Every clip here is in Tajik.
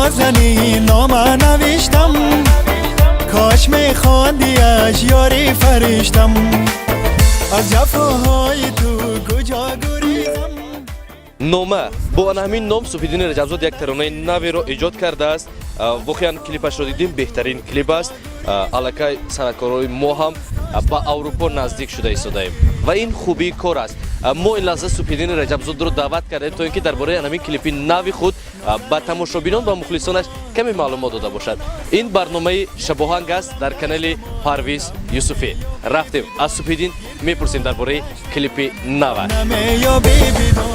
нозанин нома навиштам, кош мехондиаш ёри фариштам. Аз ҷафоҳои ту куҷо гурезам. Нома бо ана ҳамин ном Суфиддини Раҷабзод як таронаи наверо эҷод кардааст. Воқеан, клипашро дидем, беҳтарин клип аст. Аллакай санъаткорои мо ҳам ба Аврупо наздик шуда истодаем ва ин хубии кор аст. Мо ин лаҳза Суфиддини Раҷабзодро даъват кардем, то ин ки дар бораи ҳамин клипи нави худ ба тамошобинон ва мухлисонаш каме маълумот дода бошад. Ин барномаи Шабоҳанг аст дар канали Парвиз Юсуфӣ. Рафтем, аз Суфиддин мепурсем дар бораи клипи наваш. Намеёбӣ бидон.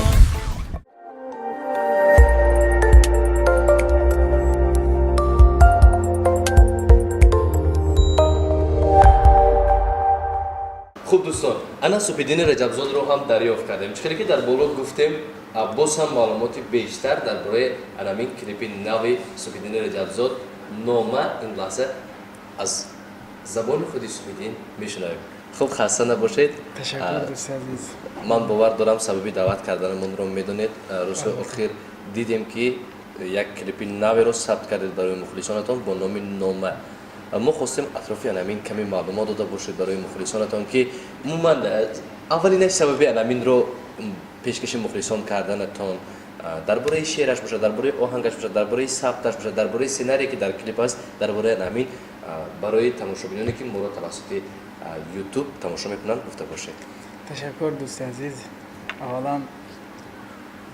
Хуб, дӯстон, ана Суфиддини Раҷабзодро ҳам дарёфт кардем. Чӣ хеле ки дар боло гуфтем, боз ҳам маълумоти бештар дар бораи анамин клипи нави Суфиддини Раҷабзод «Нома» ин лаҳза аз забони худи Суфиддин мешунавем. Хуб, хаста набошед. Ташаккур, дӯсти азиз. Ман бовар дорам, сабаби даъват карданамонро медонед. Рӯзҳои охир дидем, ки як клипи наверо сабт кардед барои мухлисонатон бо номи «Нома». Мо хостем, атрофи анамин каме маълумот дода бошед барои мухлисонатон, ки умуман аввалинаш сабаби анаминро пешкаши мухлисон карданатон, дар бораи шеъраш бошад, дар бораи оҳангаш бошад, дар бораи сабташ бошад, дар бораи сценарие, ки дар клип аст, дар бораи анамин барои тамошобиноне, ки моро тавассути Ютуб тамошо мекунанд, гуфта бошед. Ташаккур, дӯсти азиз. Аввалан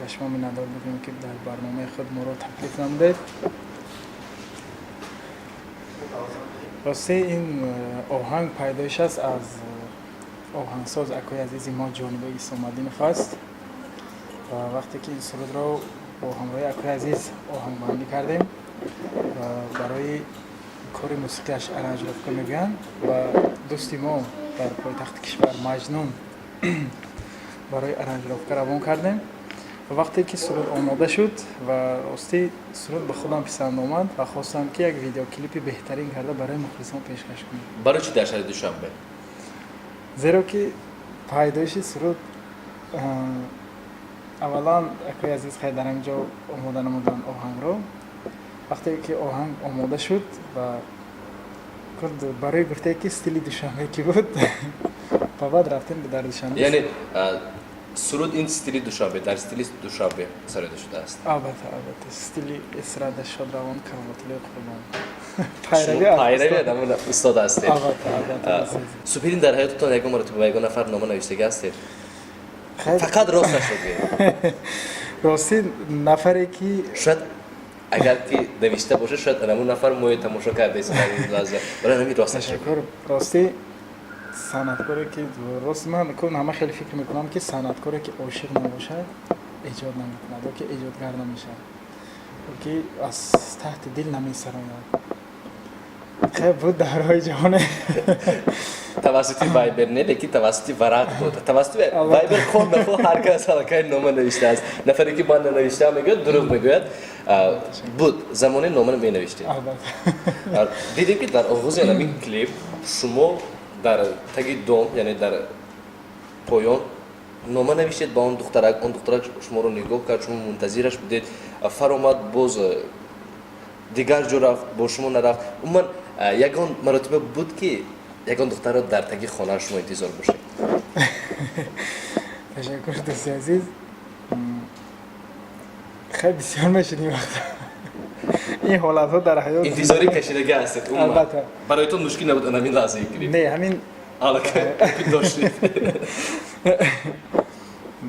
ба шумо миннатдор будем, ки дар барномаи худ моро таклиф намудед. Рости, ин оҳанг пайдоиш аст аз оҳангсоз акои азизи мо Ҷонибек Исомадинов аст. Ва вақте ки ин сурудро бо ҳамроҳи акои азиз оҳангбандӣ кардем ва барои кори мусиқиаш аранжировка мегӯянд ва дӯсти мо дар пойтахти кишвар Маҷнун барои аранжировка равон кардем. Ва вақте ки суруд омода шуд ва ростӣ суруд ба худам писанд омад ва хостам, ки як видеоклипи беҳтарин карда барои мухлисон пешкаш кунем. Барои чӣ дар шаҳри Душанбе? Зеро ки пайдоиши суруд аввалан акои азиз хай дар ҳамин ҷо омода намуданд оҳангро. Вақте ки оҳанг омода шуд ва барои гуфтае, ки стили Душанбе ки буд, ва баъд рафтем дар Душанбе. Яъне суруд ин стили Душанбе, дар стили Душанбе сароида шудааст? Албатта, албатта, стили эстрада, шодравон Кароматуллои Қурбон. Пайрави ҳамон устод ҳастед. Албатта, албатта. Суфиддин, дар ҳаётатон ягон маротиба ба ягон нафар нома навиштага ҳастед? Фақат росташро гӯед. Ростӣ, нафаре ки Шояд, агар ки навишта бошад, шояд анамун нафар мои тамошо кардаест дар ин лаҳза, барои ҳамин росташро. Ташаккур. Ростӣ, санъаткоре ки рост ман кун, ҳама хеле фикр мекунам, ки санъаткоре ки ошиқ набошад, эҷод намекунад ё ки эҷодгар намешавад, ё ки аз таҳти дил намесарояд. Хеле буд давраҳои ҷаҳоне. Тавассути Вайбер не, лекин тавассути варақ буд. Тавассути Вайбер хоҳ нахоҳ ҳар кас аллакай нома навиштааст. Нафаре ки ман нанавиштаам мегӯяд, дурӯғ мегӯяд. Буд замоне, нома менавиштед. Албатта. Дидем, ки дар оғози ҳамин клип шумо дар таги дом, яъне дар поён, нома навиштед ба он духтарак. Он духтарак шуморо нигоҳ кард, шумо мунтазираш будед, фаромад, боз дигар ҷо рафт, бо шумо нарафт. Умуман, ягон маротиба буд, ки ягон духтарро дар таги хонааш шумо интизор бошед? Ташаккур, дӯсти азиз. Хеле бисёр мешуд ин вақт ин ҳолатҳо дар ҳаёт. Интизорӣ кашидага ҳастед умуман? Албатта. Барои мушкил набуд анамин лаҳзаи клип? Не, ҳамин. Аллакай доштед.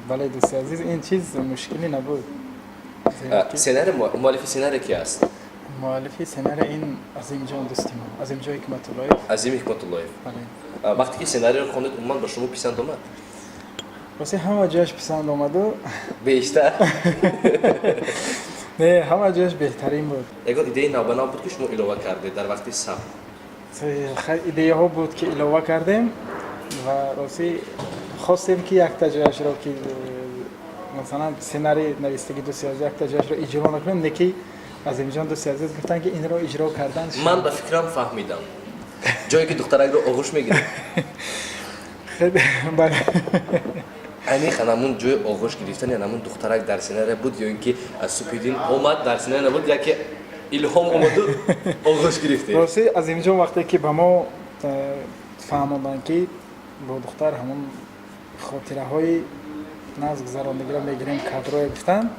Бале, дӯсти азиз, ин чиз мушкилӣ набуд. Сценарий, муаллифи сценарий ки аст? Муаллифи сценарий ин Азимҷон, дӯсти мо, Азимҷон Ҳикматуллоев. Азим Ҳикматуллоев. Бале. Вақте ки сценарийро хондед, умуман ба шумо писанд омад? Рости, ҳама ҷояш писанд омаду. Бештар? Не, ҳама ҷояш беҳтарин буд. Ягон идеяи навбанав буд, ки шумо илова кардед дар вақти сабт? Идеяҳо буд, ки илова кардем. Ва ростӣ, хостем, ки якта ҷояшро, ки масалан сценарий навистаги дӯсти азиз, якта ҷояшро иҷро накунем, не ки Азимҷон, дӯсти азиз, гуфтанд, ки инро иҷро кардан. Ман ба фикрам фаҳмидам, ҷое ки духтаракро оғӯш мегирад. Бале. Аниқ анамун ҷои оғӯш гирифтани анамун духтарак дар сценария буд ё ин ки Супиддин омад, дар сценария набуд, яке Илҳом омаду оғӯш гирифтед. Рости, Азимҷон вақте ки ба мо фаҳмонданд, ки бо духтар ҳамон хотираҳои нағз гузарондагиро мегирем, кадрое гуфтанд,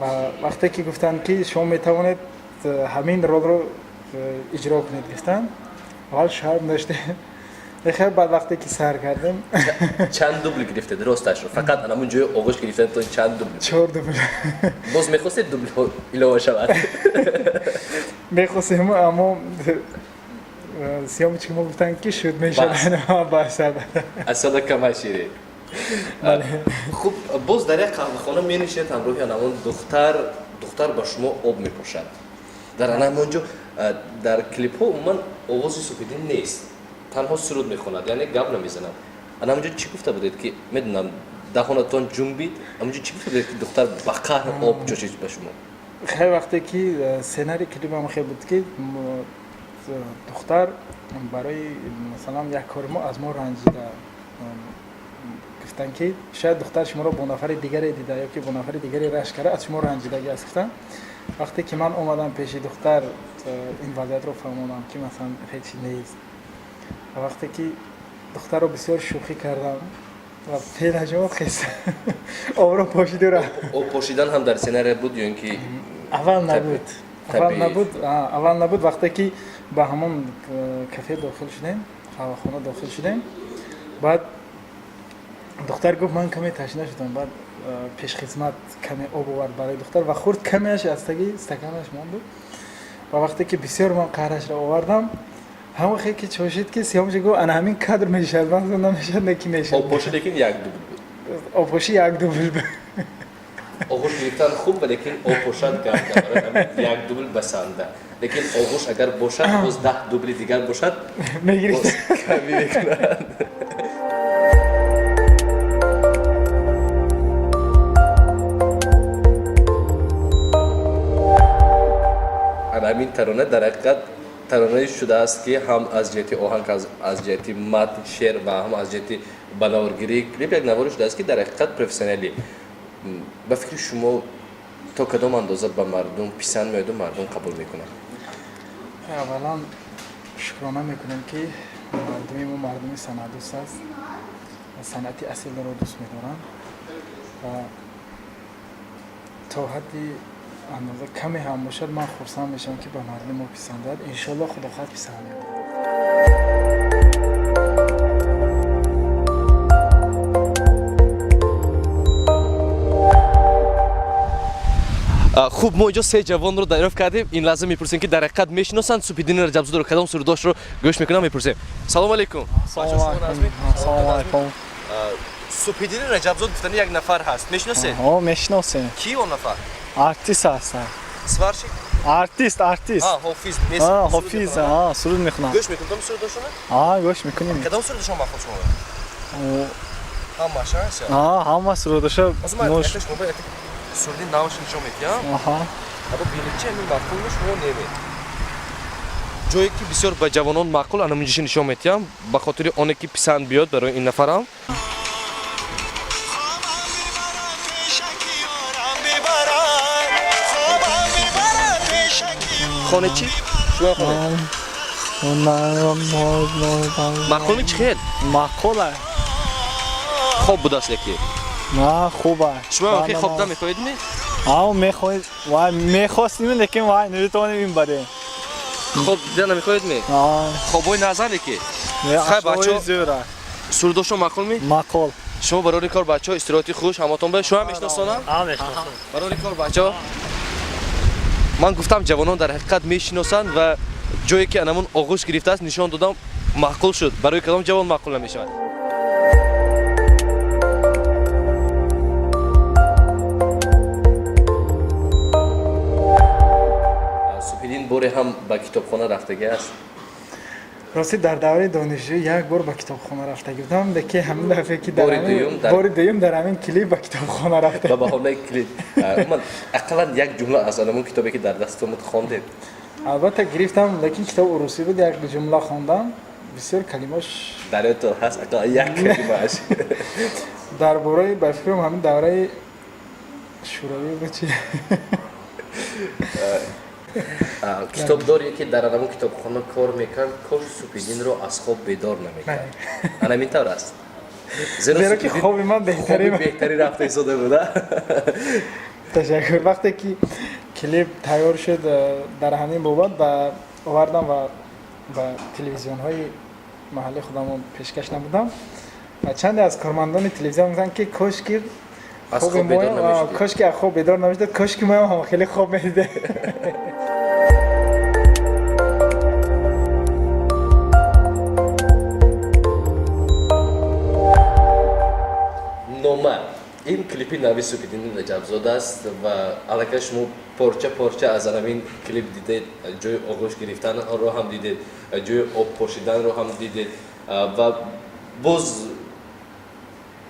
ва вақте ки гуфтанд, ки шумо метавонед ҳамин ролро иҷро кунед, гуфтанд, аввал шарм доштем. Хеле, баъд вақте ки сар кардем. Чанд дубл гирифтед, росташро? Фақат ҳамон ҷои оғӯш гирифтанатон чанд дубл? Чор дубл. Боз мехостед дублҳо илова шавад? Мехостем, аммо съёмочки мо гуфтанд, ки шуд, мешавад, бас. Асала камай шире. Хуб, боз дар як қаҳвахона менишинед ҳамроҳи ҳамон духтар, духтар ба шумо об мепошад. Дар ана ҳамон ҷо дар клипҳо умуман овози Суфиддин нест, танҳо суруд мехонад, яъне гап намезанад. Ана ҳамон ҷо чӣ гуфта будед, ки медонам, даҳонатон ҷунбид, ҳамон ҷо чӣ гуфта будед, ки духтар ба қаҳр об ҷошид ба шумо? Хеле вақте ки сценарий клипам хел буд, ки духтар барои, масалан, як кори мо аз мо ранҷида. Гуфтанд, ки шояд духтар шуморо бо нафари дигаре дида ё ки бо нафари дигаре рашк карда, аз шумо ранҷидагӣ аст, гуфтанд. Вақте ки ман омадам пеши духтар, ин вазъиятро фаҳмонам, ки масалан ҳеҷ нест, ва вақте ки духтарро бисёр шӯхӣ кардам ва пенаҷо хест, обро пошиду рафт. Об пошидан ҳам дар сценария буд ё ин ки? Аввал набуд, аввал набуд, аввал набуд. Вақте ки ба ҳамон кафе дохил шудем, қаҳвахона дохил шудем, баъд духтар гуфт: «Ман каме ташна шудам». Баъд пешхизмат каме об овард барои духтар ва хурд, камеаш аз таги стаканаш монду. Ва вақте ки бисёр ман қаҳрашро овардам, ҳамон хел ки чошид, ки съёмщик гуфт: «Ана ҳамин кадр мешавад». Ман намешавад, не ки мешавад. Обпошӣ лекин як дубл буд. Обпошӣ як дубл буд. Оғӯш гирифтан хуб, лекин об пошад гап, як дубл басанда, лекин оғӯш агар бошад, боз 10 дубли дигар бошад. Мегирифт. Ками мекунад. Ана ҳамин тарона дар ҳақиқат таронае шудааст, ки ҳам аз ҷиҳати оҳанг, аз ҷиҳати матн, шеър ва ҳам аз ҷиҳати ба наворгирии клип як наворе шудааст, ки дар ҳақиқат профессионалӣ. Ба фикри шумо, то кадом андоза ба мардум писанд меояду мардум қабул мекунанд? Аввалан шукрона мекунем, ки мардуми мо мардуми санъатдӯст аст ва санъати асилро дӯст медоранд ва то ҳадди андоза каме ҳам бошад, ман хурсанд мешавам, ки ба мардуми мо писандад. Иншоалло, худо хоҳад, писанд меояд. Хуб, мо инҷо се ҷавонро дарёфт кардем. Ин лаҳза мепурсем, ки дар ҳақиқат мешиносанд Субҳиддини Раҷабзодаро, кадом сурудошро гӯш мекунам, мепурсем. Салому алейкум. Салому алайкум. Субҳиддини Раҷабзод гуфтани як нафар ҳаст, мешиносед? О, мешиносем. Ки он нафар? Артист ҳастам. Сварщик? Артист, артист. Ҳофиз. Ҳофиз, суруд мехонам. Гӯш мекунед сурудошона? Гӯш мекунем. Кадом сурудошон маъқул шумо? Ҳамаша? Ҳама сурудоша. Суруди наваш нишон медиҳам. Або бинед, чи ҳамин маъқул шумо неме. Ҷое ки бисёр ба ҷавонон маъқул, ана мунҷиша нишон медиҳам, ба хотири оне ки писанд биёд барои ин нафарам. Хоне чӣ? Шумо хоне? Маъқулми, чӣ хел? Маъқула. Хоб будааст леки. На, хуба. Шумо охи хобда мехоҳедми? Ав, мехоҳед, вай, мехостем, лекин вай наметавонем ин барем. Хоб дида намехоҳедми? Хобҳои назар леки. Хай, бачаҳо, сурудошон маъқулми? Маъқул. Шумо барори кор, бачаҳо, истироҳати хуш ҳаматон. Ба шумо мешиносонам? Барори кор, бачаҳо. Ман гуфтам, ҷавонон дар ҳақиқат мешиносанд ва ҷое ки анамон оғӯш гирифтааст, нишон додам, маъқул шуд. Барои кадом ҷавон маъқул намешавад? Субҳиддин боре ҳам ба китобхона рафтагӣ аст? Рости, дар давраи донишҷӯӣ як бор ба китобхона рафтагӣ будам, лекин ҳамин дафъе ки бори дуюм дар ҳамин клип ба китобхона рафта. Ба баҳонаи клип. Умуман, ақаллан як ҷумла аз анамон китобе, ки дар дастатон буд, хондед? Албатта, гирифтам, лекин китоб урусӣ буд, як ҷумла хондам, бисёр калимаш. Дар ёдтон ҳаст ақаллан як калимааш? Дар бораи, ба фикрам, ҳамин давраи шӯравӣ буд, чи. Китобдоре ки дар анамун китобхона кор мекард, кош Субҳиддинро аз хоб бедор намекард. Ана ҳамин тавр аст, зеро ки хоби ман беҳтарин. Беҳтарин рафта истода буда. Ташаккур. Вақте ки клип тайёр шуд, дар ҳамин бобат ба овардам ва ба телевизионҳои маҳаллии худамон пешкаш намудам ва чанде аз кормандони телевизион гуфтанд, ки кошки аз хоб бедор намешудед. Кошки аз хоб бедор намешудед, кошки моям ҳам хеле хоб медидем. Нома, ин клипи нави Субҳиддини Раҷабзода аст ва аллакай шумо порча порча аз анамин клип дидед, ҷои оғӯш гирифтанро ҳам дидед, ҷои об пошиданро ҳам дидед ва боз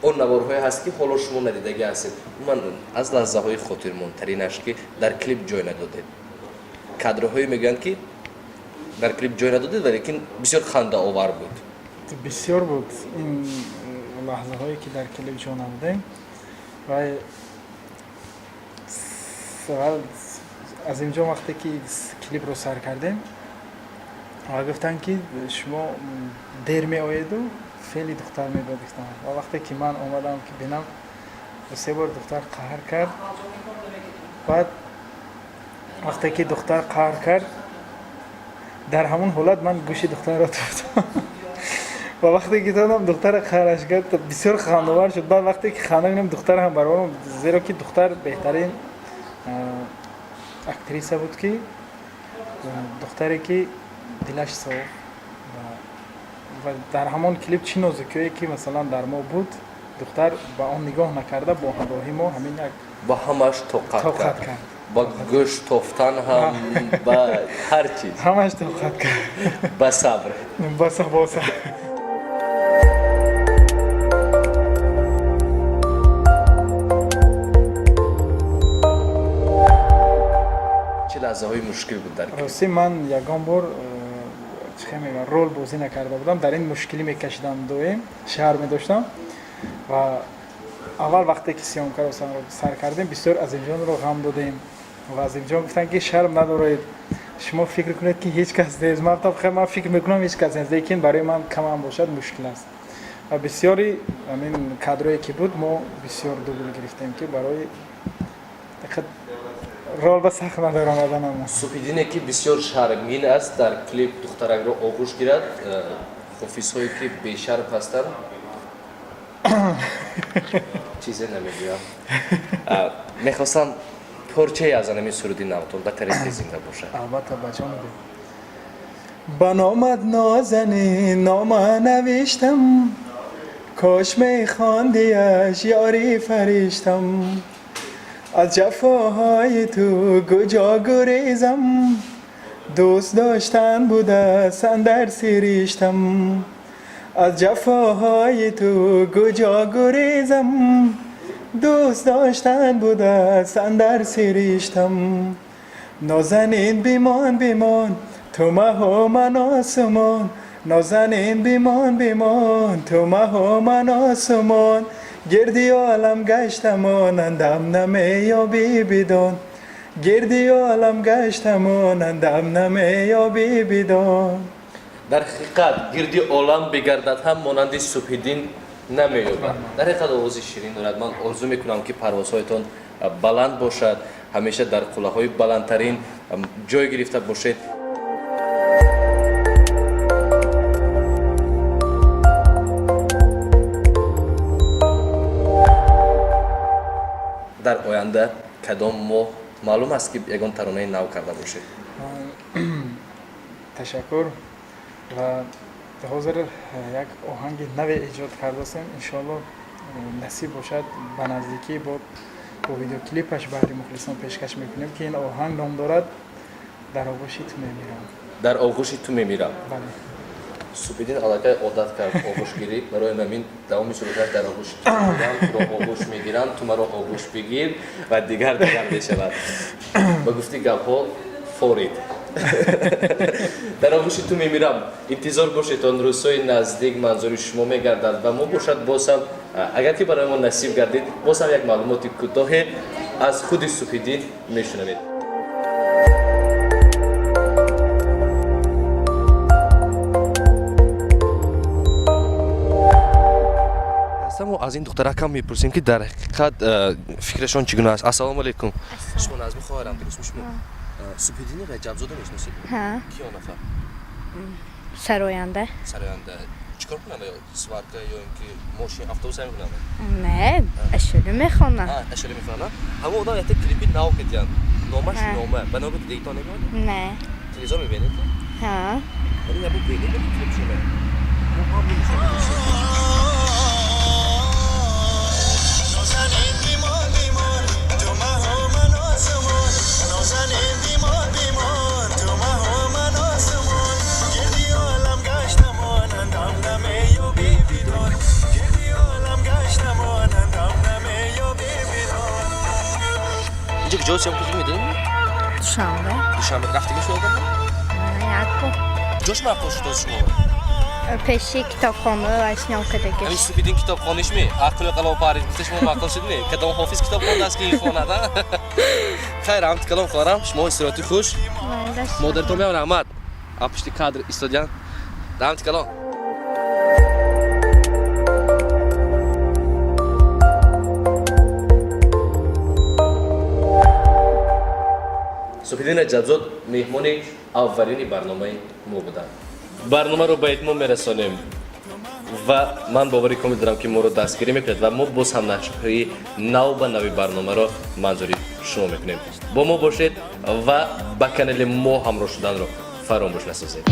он наворҳое ҳаст, ки ҳоло шумо надидагӣ ҳастед. Умуман, аз лаҳзаҳои хотирмондтаринаш, ки дар клип ҷой надодед, кадрҳое мегӯянд, ки дар клип ҷой надодед, валекин бисёр хандаовар буд. Бисёр буд ин лаҳзаҳое, ки дар клип ҷо надодем. Ва Азимҷон, вақте ки клипро сар кардем ва гуфтанд, ки шумо дер меоеду феъли духтар мебояд, гуфтам. Ва вақте ки ман омадам, ки бинам, се бор духтар қаҳр кард. Баъд вақте ки духтар қаҳр кард, дар ҳамон ҳолат ман гӯши духтарро тофтам ва вақте ки додам, духтара қаҳраш кард, бисёр хандовар шуд. Баъд вақте ки ханда кунем, духтар ҳам баробарам, зеро ки духтар беҳтарин актриса буд, ки духтаре ки дилаш соф ва дар ҳамон клип чӣ нозукиҳое ки масалан дар мо буд, духтар ба он нигоҳ накарда, бо ҳамроҳи мо ҳамин як ба ҳамаш тоқат тоқат кард. Кард. Ба гӯш тофтан ҳам, ба ҳар чиз. Ҳамаш тоқат кард. Ба сабр. Боса. Чӣ лаҳзаҳои мушкил буд дар клип? Ростӣ, ман ягон бор чӣ хел мегӯям, рол бозӣ накарда будам, дар ин мушкилӣ мекашидам, доим шарм медоштам. Ва аввал вақте ки съёмкаро сар кардем, бисёр Азимҷонро ғам додем ва Азимҷон гуфтанд, ки шарм надоред, шумо фикр кунед, ки ҳеҷ кас нест. Ман гуфтам, хел, ман фикр мекунам, ҳеҷ кас нест, лекин барои ман камам бошад, мушкил аст. Ва бисёри ҳамин кадрое ки буд, мо бисёр дубл гирифтем, ки барои рол ба сахт надаромаданам. Субҳиддине, ки бисёр шармгин аст, дар клип духтаракро оғӯш гирад, ҳофизҳое, ки бешарм ҳастанд, чизе намегӯям. Мехостам порчае аз анами суруди навтон ба тариқи зинда бошад. Албатта, ба ҷону дил. Ба номат, нозанин, нома навиштам, кош мехондиаш, ёри фариштам. Аз ҷафоҳои ту куҷо гурезам, дӯст доштан будааст андар сириштам. Аз ҷафоҳои ту куҷо гурезам, дӯст доштан будааст андар сириштам. Нозанин, бимон, бимон, ту маҳу ман осмон. Нозанин, бимон, бимон, ту маҳу ман осмон. Гирди олам гаштам, монандам намеёбӣ, бидон. Гирди олам гаштам, монандам намеёбӣ, бидон. Дар ҳақиқат, гирди олам бигардад ҳам, монанди Субҳиддин намеёбад. Дар ҳақиқат, овози ширин дорад. Ман орзу мекунам, ки парвозҳоятон баланд бошад, ҳамеша дар қуллаҳои баландтарин ҷой гирифта бошед. Дар оянда кадом моҳ маълум аст, ки ягон таронаи нав карда бошед? Ташаккур. Ва ҳозир як оҳанги наве эҷод кардастем. Иншоалло, насиб бошад, ба наздикӣ бо видеоклипаш баҳри мухлисон пешкаш мекунем, ки ин оҳанг ном дорад «Дар оғӯши ту мемирам». «Дар оғӯши ту мемирам». Бале. Субҳиддин аллакай одат кард оғӯшгирӣ, барои ҳамин давоми сурудаш «Дар оғӯши ту мемирам», «Туро оғӯш мегирам», «Ту маро оғӯш бигир» ва дигар дигар мешавад. Ба гуфти гапҳо форид. «Дар оғӯши ту мемирам», интизор бошед, он рӯзҳои наздик манзури шумо мегардад. Ва мо бошад, боз ҳам, агар ки барои мо насиб гардид, боз ҳам як маълумоти кӯтоҳе аз худи Субҳиддин мешунавед. Аз ин духтаракам мепурсем, ки дар ҳақиқат фикрашон чӣ гуна аст. Ассалому алайкум, шумо Назми хоҳарам, дуруст? Шумо Субҳиддини Раҷабзода мешиносед? Ҳа. Ки он нафар? Сароянда. Сароянда. Чӣ кор кунанда? Ё сварка, ё ин ки мошин, автобус ҳам кунанда? Не, ашура мехонам. Ашура мехонанд. Ҳамон одам якта клипи нав кардиянд, номаш Ҳа. Нома ба номи дидагитон намеояд? Не. Телевизор мебинед? Ҳа. Вале ябо бинед клипшона. Мо ҳам мешиносем. نازنین بیمار بیمار تو مه و من آسمان، نازنین بیمار بیمار تو مه و من آسمان، گردی عالم گشتم آنندم نمییابی بیدار، گردی عالم گشتم آنندم نمییابی بیدار. Инҷо куҷо съёмка шуд, медонед? Душанбе. Душанбе рафтагӣ шуд одам? Як бор. Ҷош маъқул шуд оз шумо? Пеши китобхона ва съёмка Ҳамин дагиш. Субҳиддин китобхонишми? Ақлу қалом парид гуфта, шумо маъқул шудми? Кадом ҳофиз китоб хондааст, ки ин хонад, а? Хайр, ҳамти калом, хоҳарам, шумо истироҳати хуш. Модаратон меам раҳмат, а пушти кадр истодиян. Раҳмати калом. Субҳиддин Раҷабзод меҳмони аввалини барномаи мо буданд. Барномаро ба итмом мерасонем ва ман бовари комил дорам, ки моро дастгирӣ мекунед ва мо боз ҳам нашрҳои нав ба нави барномаро манзури шумо мекунем. Бо мо бошед ва ба канали мо ҳамроҳ шуданро фаромӯш насозед.